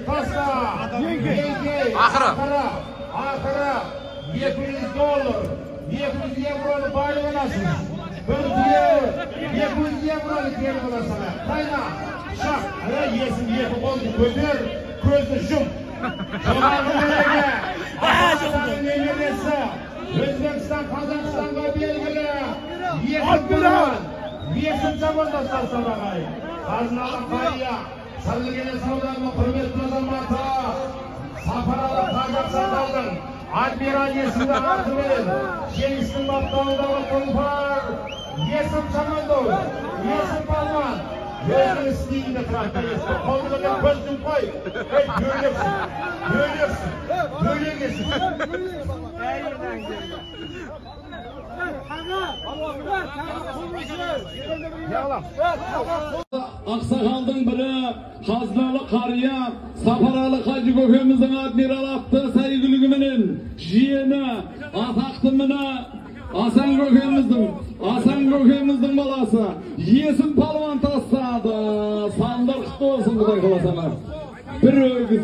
Таста. Ақыры. Ақыры $200, 200 евроны байып аласың. Бір түйе 200 евроны беріп аласың. Қайна, шақ, Есім екі қолды көтер, көзді жұм. Жоғарғы мәреге Ағаның немересі, Өзбекстан, Қазақстанға белгілі Есім палуан, Есім шабандоз тастады ағайын. Қазыналы қария, Сырлы Келес ауданының құрметті азаматы, Сапаралы қажы ақсақалдың Адмирал есімді атымен жеңістің баптауындағы тұлпар Есім шабандоз, Есім палуан өзінің стилінде тұрады. Есім қолды көтер, көз жұмып қой. Ей, бөлексің, бөлексің, бөлек есім. Ақсақалдың бірі Қазыналы қария Сапаралы қажы көкеміздің адмирал атты сәйгүлігіменен жиені атақты міні Асан көкеміздің баласы Есім палуан тастады. Сандар құтты болсын, Құдай қаласа. Бір өгіз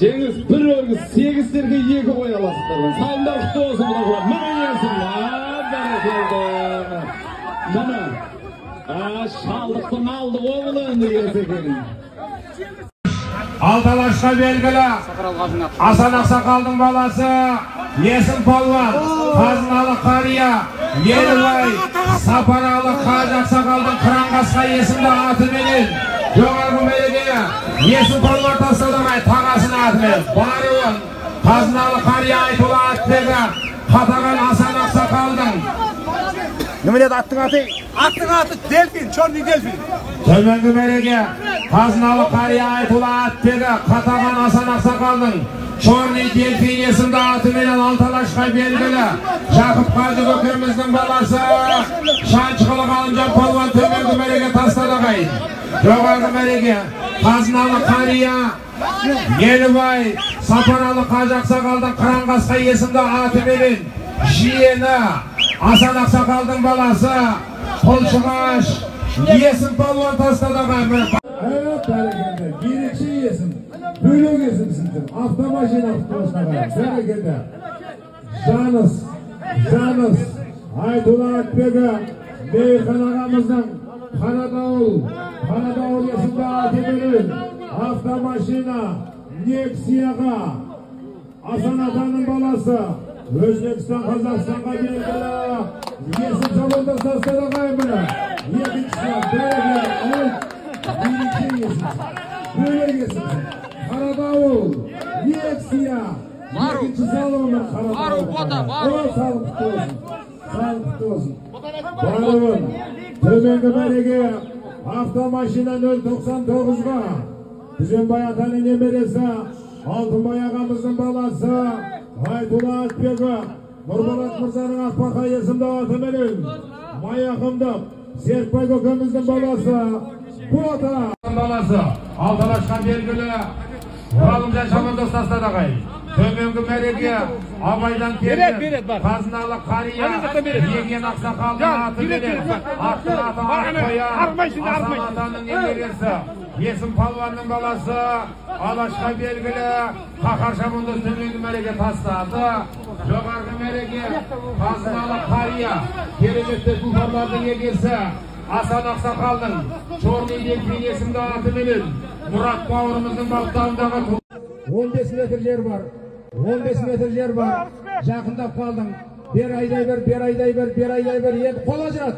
жеңіс, бір өгіз 8 серке 2 қой аласыздар. Сандар құтты болсын, Құдай қаласа. Міне Есім, бәрекелді. Міне шалдықтың алды ғой бұл енді Есекең. Алты алашқа белгілі Асан ақсақалдың баласы Есім палуан, Қазыналы қария Елібай Сапаралы қажы ақсақалдың Қыран қасқа есімді атыменен жоғарғы мәреге Есім палуан тастады ағай, тағасының атымен. Баруын Қазыналы қария Айтулы атбегі Қатаған Асан ақсақалдың. Немене аттың аты? Аттың аты Дельфин, черный дельфин. Төменгі мәреге Қазыналы қария Айтулы атбегі Қатаған Асан ақсақалдың Черный дельфин есімді атыменен алты алашқа белгілі Жақып қажы көкеміздің баласы Шаншықылы Ғалымжан палуан төменгі мәреге тастады ағайын. Жоғарғы мәреге Қазыналы қария Елібай Сапаралы қажы ақсақалдың Қыран қасқа есімді атыменен жиені Асан ақсақалдың баласы Құлшығаш Есім палуан тастады ағайын. Бәрекелді, ерекше есім, бөлек есімсіңдер. Автомашина құтты болсын ағайын. Бәрекелді. Жаныс, Жаныс, Айтулы атбегі Мейірхан ағамыздың Қарадауыл есімді атыменен автомашина Нексияға Асан атаның баласы Өзбекстан, Қазақстанға белгілі Есім шабандоз тастады ағайын. Міне екіншісі, бәрекелді, ерекше есім, бөлек есім, Қарадауыл Нексия. Екінші салымы Қарадауыл. Салым құтты болсын, салым құтты болсын. Баруын төменгі мәреге автомашина 099-ға Күзембай атаның немересі Алтынбай ағамыздың баласы Айтулы атбегі Нұрболат мырзаның Ақбақа есімді атыменен Маяқымдық Серікбай көкеміздің баласы Бота баласы алты алашқа белгілі Ғалымжан шабандоз тастады ағайын. Төменгі мәреге Абайдан келген Қазыналы қария Еген ақсақалдың атыменен аттың аты Аққоян Асан атаның немересі Есім палуанның баласы алашқа белгілі Қаһар шабандоз төменгі мәреге тастады. Жоғарғы мәреге Қазыналы қария кереметті тұлпарлардың егесі Асан ақсақалдың Черный дельфин есімді атыменен Мұрат бауырымыздың баптауындағы 15 метр жер бар, 15 метр жер бар. Жақындап қалдың. Бер айдай бер, бер айдай бер, бер айдай бер. Енді қол ажырат,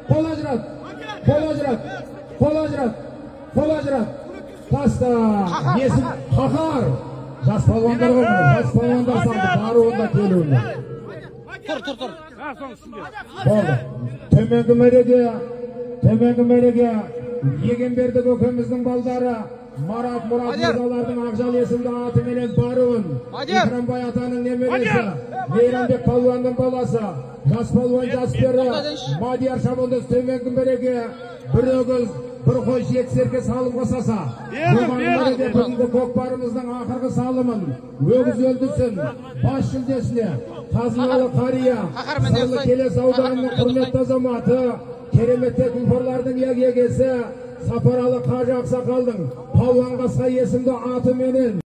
қол ажырат, қол ажырат, қол ажырат, қол ажырат. Таста. Есім Қаһар. Жас палуандар ғой, жас палуандар салды. Баруында келуіне. Тұр, тұр, тұр. Болды. Төменгі мәреге Егенберді көкеміздің балдары Марат Мұрат мырзалардың Ақжал есімді атыменен баруын Икрамбай атаның немересі Мейрамбек палуанның баласы жас палуан жас пері Мадияр шабандоз төменгі мәреге бір өгіз бір қой жеті серке салым қосаса, жоғарғы бүгінгі көкпарымыздың ақырғы салымын өгіз өлтірсін бас жүлдесіне Қазыналы қария Сырлы Келес ауданының құрметті азаматы кереметті тұлпарлардың егесі Сапаралы Қажы Ақсақалдың Палуан Қасқа есімді атыменен.